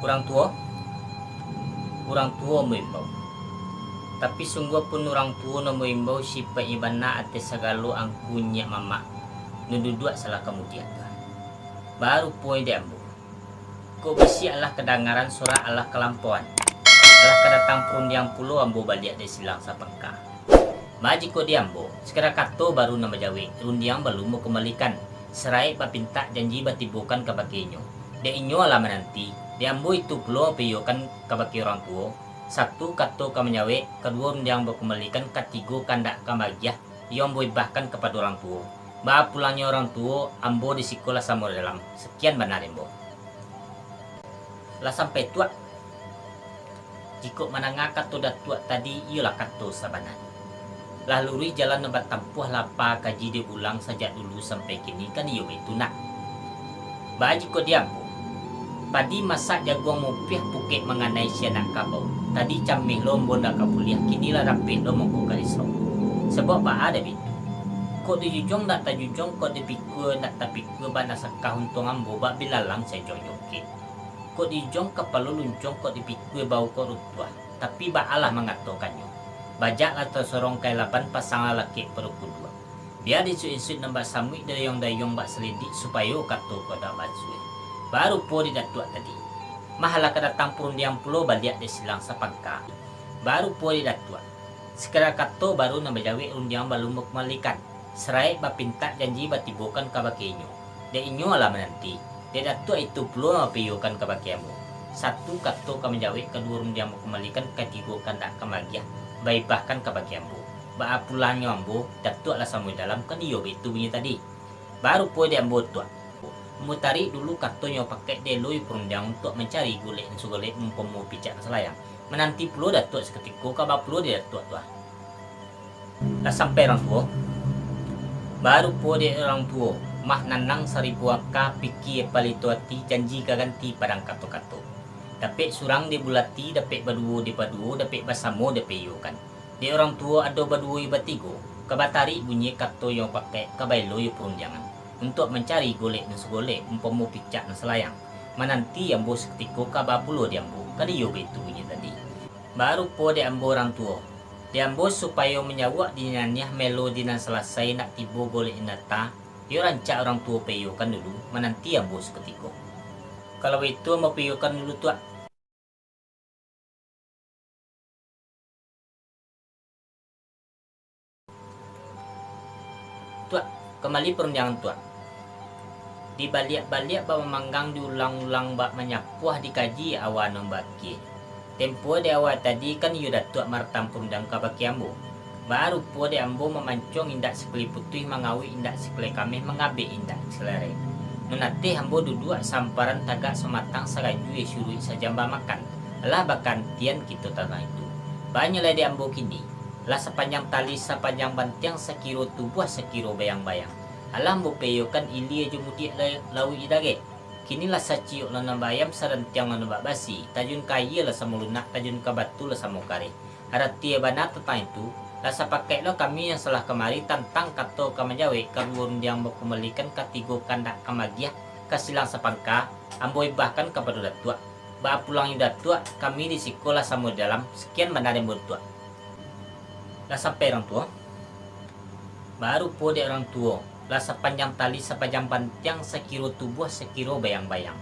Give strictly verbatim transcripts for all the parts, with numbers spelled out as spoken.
Urang tuo, urang tuo maimbau. Tapi sungguah pun urang tuo nan maimbau sipaiknyo bana ateh sagalo angku nyiak mamak, nan duduak salah kamudiak tu. Baruponyo dek ambo, kok bisiak alah kadangaran, sorak alah kalampauan, alah ka datang parundiang pulo ambo baliak dek silang sapangka. Baa jikok di ambo, sakadar kato baru nan bajawek, rundiang balun bakumbalikan, saraik bapintak janji batibokan kabake inyo. Dek inyo alah mananti, dek ambo itu pulo mapaiyokan kabake urang tuo, satu kato ka manjawek, kaduo rundiang bakumbalikan, katigo kandak ka magiah, iyo ambo ibahkan kapado urang tuo. Baa pulangnyo urang tuo, ambo di siko lah samo di dalam. Sakian bana dek ambo. Lah sampai tuak? Jikok mandanga kato Datuak tadi, iyolah kato sabananyo. Lah luruih jalan nan batampuah, lah apa kaji diulang sajak dulu sampai kini, kan iyo baitu nak. Baa jikok di ambo, padi masak jaguang mupiah, pukek manganai si anak kabau. Tadi cameh lo ambo ndak ka buliah, kini lah rapeh lo mangko ka risau. Sabab baa dek baitu? Kok dijujuang ndak tajujuang, kok dipikua ndak tapikua, bak nasakah untuang ambo, bak bilalang sajuang jongkek. Kok dijujuang kapalo luncuang, kok dipikua bahu kok runtuah. Tapi baalah mangatokannyo, bajak lah tasorong ka ilaban, pasang lah lakek pado kuduang. Bia diinsuik-insuik nan bak samuik, dayuang-dayuang bak salidik, supayo kato ko dak basueh. Barupo dek Datuak tadi. Mah alah ka datang parundiang pulo baliak dek silang sapangka. Barupo dek Datuak. Sakadar kato baru nan bajawek, rundiang balun bakumbalikan. Saraik bapintak janji batibokan kabake inyo. Dek inyo alah mananti, dek Datuak itu pulo mapaiyokan kabake ambo. Satu kato ka manjawek, kaduo rundiang bakumbalikan, katigo kandak ka magiah, baibahkan kabake ambo. Baa pulangnyo ambo, Datuak lah samo di dalam, kan iyo baitu bunyi tadi. Barupo dek ambo tuak. Ambo tarik dulu kato nyo pakek, dek lo iyo parundiang untuak mancari golek nan sagolek, umpamo picak nan salayang. Mananti pulo Datuak sakutiko, ka baa pulo dek Datuak tu ah. Lah sampai urang tuo? Barupo dek urang tuo, mah nanang saribu aka, pikia palito ati, janji ka ganti padang kato-kato. Dapek surang dibulati, dapek baduo dipaduo, dapek basamo dipaiyokan. Dek urang tuo ado baduo iyo batigo, ka batarik bunyi kato iyo pakek, ka baelo iyo parundiangan, untuak mancari golek nan sagolek, umpamo picak nan salayang. Mananti ambo sakutiko, ka baa pulo dek ambo, kan iyo baitu bunyi tadi. Barupo dek ambo urang tuo. Dek ambo supayo manjawab di nan niah, maelo di nan salasai, nak tibo golek nan nyata, iyo rancak urang tuo paiyokan dulu, mananti ambo sakutiko. Kalau baitu ambo paiyokan dulu tuak. Tuak, kambali parundiangan tuak. Dibaliak-baliak bak mamanggang, diulang-ulang bak manyapuah, dikaji awa nan baakia. Tempo di awa tadi kan iyo Datuak maratang parundiangan kabake ambo. Baa rupo dek ambo mamancuang indak sakali putuih, mangauik indak sakali kameh, mangabek indak sakali arek. Nan ateh ambo duduak samparan, tagak samatang, sarajui suruik sajam bamakan. Alah bakantian kito tantang itu. Baa nyo lai dek ambo kini. Lah sapanjang tali, sapanjang bantiang, sakiro tubuah, sakiro bayang-bayang. Alah ambo paiyokan ilia jo mudiak la-, lauik jo dagek. Kini lah saciok lo nan baayam, sarantiang lo nan babasi, tajun ka aia lah samo lunak, tajun ka batu lah samo kareh. Arati bana tantang itu, lah sapakaik lo kami nan salah kamari tantang kato ka manjawek, kaduo rundiang bakumbalikan, katigo kandak ka magiah, ka silang sapangka, ambo ibahkan kapado Datuak. Baa pulangnyo Datuak, kami di siko lah samo di dalam, sakian bana dek ambo Datuak. Lah sampai urang tuo? Baa rupo dek urang tuo, lah sapanjang tali, sapanjang bantiang, sakiro tubuah, sakiro bayang-bayang.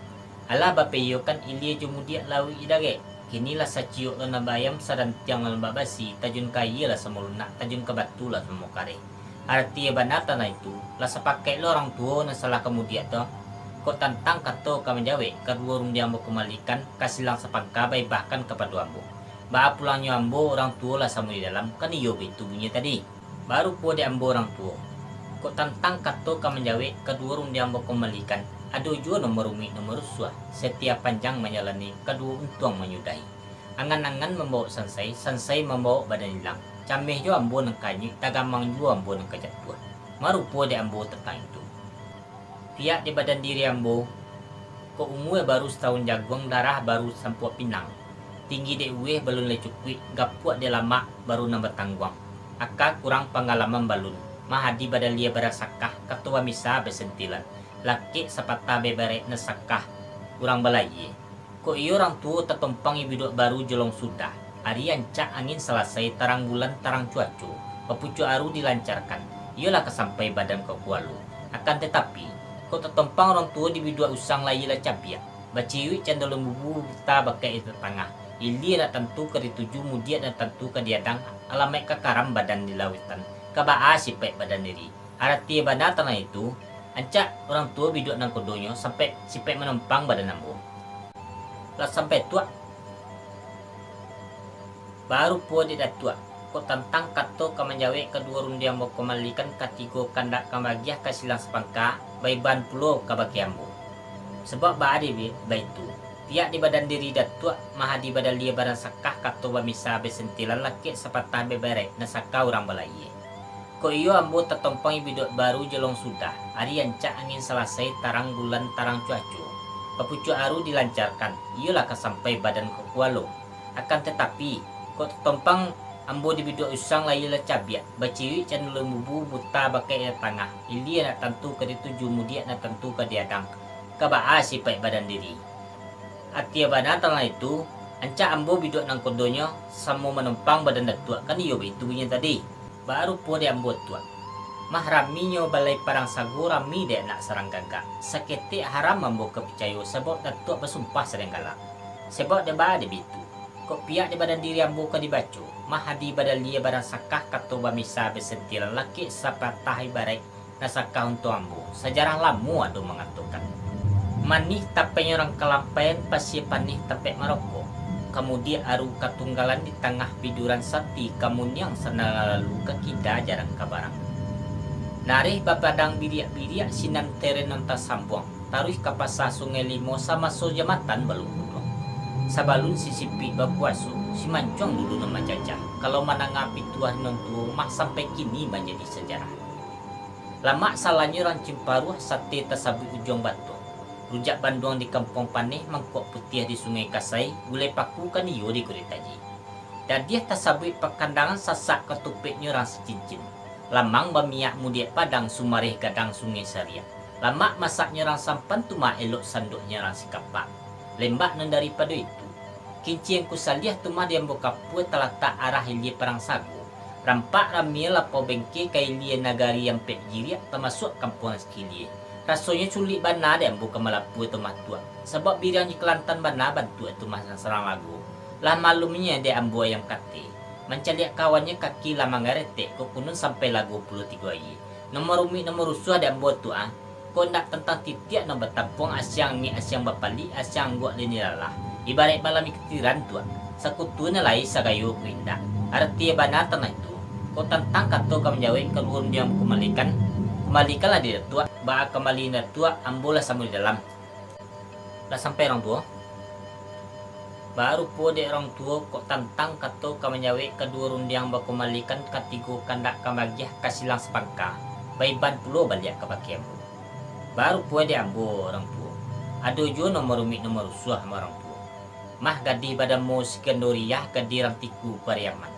Alah bapaiyokan ilia jo mudiak, lauik jo dagek. Kini lah saciok lo nan baayam, sarantiang lo nan babasi, tajun ka aia lah samo lunak, tajun ka batu lah samo kareh. Arati bana tantang itu, lah sapakaik lo urang tuo nan salah kamudiak tu. Kok tantang kato ka manjawek, kaduo rundiang bakumbalikan, ka silang sapangka baibahkan kapado ambo. Baa pulangnyo ambo, urang tuo lah samo di dalam, kan iyo baitu bunyi tadi. Baa rupo dek ambo urang tuo. Kok tantang kato ka manjawek, kaduo rundiang bakumbalikan, ado juo nan marumiak nan marusuah, satiap panjang manjalani, kaduo untuang manyudahi. Angan-angan mambawok sansai, sansai mambawok badan ilang. Cameh juo ambo nan ka anyuik, tagamang juo ambo nan ka jatuah. Marupo dek ambo tantang itu. Piak di badan diri ambo, kok umua baru satahun jaguang, darah baru sampuak pinang. Tinggi dek uweh balun lai cukuik, gapuak dek lamak baru nan batangguang. Aka kurang panggalaman balun, mah adi badalia barasakah, kato bamisa basantilan, lakek sapatah babarek nan sakah, urang balayie. Kok iyo urang tuo tatompang i biduak baru jolong sudah, ari ancak angin salasai, tarang bulan tarang cuaco, bapucuak aru dilancarkan, iyolah ka sampai badan ka kualo. Akan tatapi, kok tatompang urang tuo di biduak usang layie lah cabiak, baciuik cando lambubu buta bakeh di tatangah, ilie nak tantu ka dituju, mudiak nak tantu ka diadang, alamaik ka karam badan di lautan, ka baa sipaik badan diri. Aratie bana tantang itu, ancak urang tuo biduak nan kodonyo sampai sipaik manompang badan ambo. Lah sampai tuak, baru puo dek Datuak, kok tantang kato ka manjawek kaduo rundiang bakumalikan katigo kandak ka magiah ka silang sapangka, baiban pulo kabake ambo. Sabab baa dek baitu, piak di badan diri Datuak, mah adi badalie baransakah kato bamisa basintilan lakek sapatah babarek nan saka urang balayie. Kok iyo ambo tatompang i biduak baru jolong sudah, ari ancak angin salasai, tarang bulan tarang cuaco, bapucuak aru dilancarkan, iyolah ka sampai badan ka kualo. Akan tatapi, kok tatompang ambo di biduak usang layie lah cabiak, baciuik cando lambubu buta bakeh di tatangah, ilie nak tantu ka dituju, mudiak nak tantu ka diadang, ka baa sipaik badan diri. Atie bana tantang itu, ancak ambo biduak nan kodonyo samo manompang badan Datuak, kan iyo baitu bunyi tadi. Baru puo dek ambo tuak. Mah raminyo balai parang sago rami dek anak sarang gagak. Saketek haram ambo ka picayo, sabab Datuak basumpah sadang galak. Sabab dek baa dek baitu, kok piak di badan diri ambo ka dibaco, mah adi badalie baransakah kato bamisa basintilan lakek sapatah ibarat nan saka untuang ambo, sajarah lamo ado mangatokan, manih tapainyo rang kalampaian, pasie panih tampek marokok, kamudiak aru katunggalan di tangah biduran sati, kamuniang sandal lalu ka kida jarang ka barang. Nareh bapadang biriak-biriak, sinan teren nan tasambuang, taruih ka pasa Sungai Limo, samaso jamatan balun bunuang. Sabalun si Sipik bakuaso, si Mancuang dulu nan manjajah, kalau mandanga pituah nan tuo, mah sampai kini manjadi sajarah. Lamak salanyo rang Cimparuah, sate tasabuik Ujuang Batuang, rujak banduang di Kampuang Paneh, mangkuak putiah di Sungai Kasai, gulai paku kan iyo di Gureh Taji. Dadiah tasabuik pakandangan, sasak katupeknyo rang Sicincin, lamang bamiak mudiak Padang, sumareh gadang Sungai Sariak, lamak masaknyo rang Sampan, tumak elok sanduaknyo rang Sikapak, lembak nan daripado itu. Kinciang Kusaliah tu mah di ambo kapua, talatak arah ilia Parang Sago, rampak ramia lapau bengke ka ilia nagari Ampek Jiriak, tamasuak Kampuang Sakilia. Rasonyo sulik bana dek ambo ka malapua tu mah tuak, sabab biriang jo kalantan bana bantuak tu mah nan sarang lago. Lah malumnyo dek ambo ayam kate, mancaliak kawannyo kaki lah manggaretek, kok kunun sampai lago pulo tigo aia. Nan marumik nan marusuah dek ambo tu ah, kok ndak tantang titiak nan batampuang, asiang angek asiang bapalik, asiang angguak lini lalah. Ibaraik balam iktiran tuak, sakutu nan lai sagayo ko indak. Arati bana tanah itu, kok tantang kato ka manjawek kaduo rundiang bakumalikan, kumalikanlah di Datuak, baa kambali Datuak, ambo lah samo di dalam. Lah sampai urang tuo? Barupo dek urang tuo, kok tantang kato ka manjawek kaduo rundiang bakumalikan, katigo kandak ka magiah ka silang sapangka, baiban pulo baliak kabake ambo. Barupo dek ambo urang tuo, ado juo nan marumik nan marusuah mah urang tuo. Mah gadih badamo Sikandoriah, gadih rang Tiku Pariaman.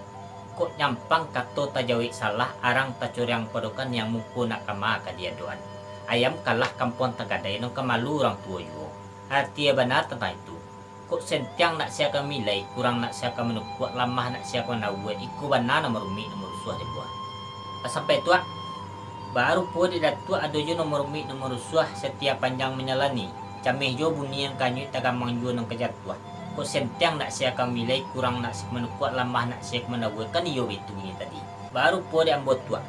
Kok nyampang kato tajawek salah, arang tacuriang padokan, nan muko nak kama ka diadoan. Ayam kalah kampuang tagadai, nan ka malu urang tuo juo. Arati bana tantang itu. Kok sentiang nak sia ka mamilai, kurang nak sia ka manukuak, lamah nak sia ka manawuak, iko bana nan marumik nan marusuah dek ambo. Lah sampai tuak? Barupo dek Datuak, ado juo nan marumik nan marusuah, satiok panjang manjalani. Cameh juo bunyi nan ka anyuik, tagamang juo nan ka jatuah. Kok sentiang nak sia ka mamilai, kurang nak sia ka manukuak, lamah nak sia ka manawuak, kan iyo baitu bunyi tadi. Barupo dek ambo tuak,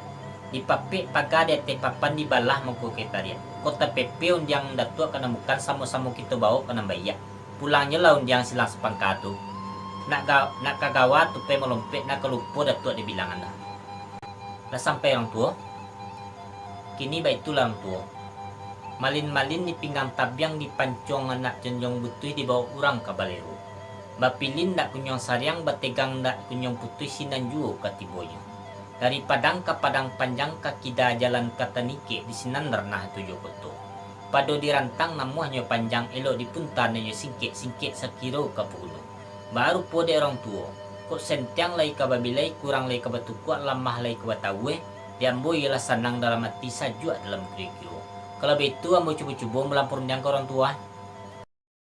dipapek paga di ateh papan, dibalah mangko ka tariak. Kok tapepe undiang Datuak ka nan bukan, samo-samo kito bawok ka nan baiak. Pulangnyo lah undiang silang sapangka tu. Nak ga-, nak ka gawa tupai malompek, nak ka lupo Datuak dibilangan dah. Lah sampai urang tuo? Kini baitulah urang tuo. Malin-malin di pinggang tabiang, dipancuang anak jonjong butuih, dibawok urang ka balero. Bapilin dak kunjuang sariang, bategang dak kunjuang putuih, sinan juo ka tibonyo. Dari Padang ka Padang Panjang, ka kida jalan ka Tanikek, di sinan ranah tujuah koto. Pado dirantang namuahnyo panjang, elok dipunta nyo singkek, singkek sakiro ka paguno. Barupo dek urang tuo, kok sentiang lai ka babilai, kurang lai ka batukuak, lamah lai ka batawuah, di ambo iyolah sanang dalam ati, sajuak dalam kiro-kiro. Kalau baitu, ambo cubo-cubo mulampau rundiang ka urang tuo.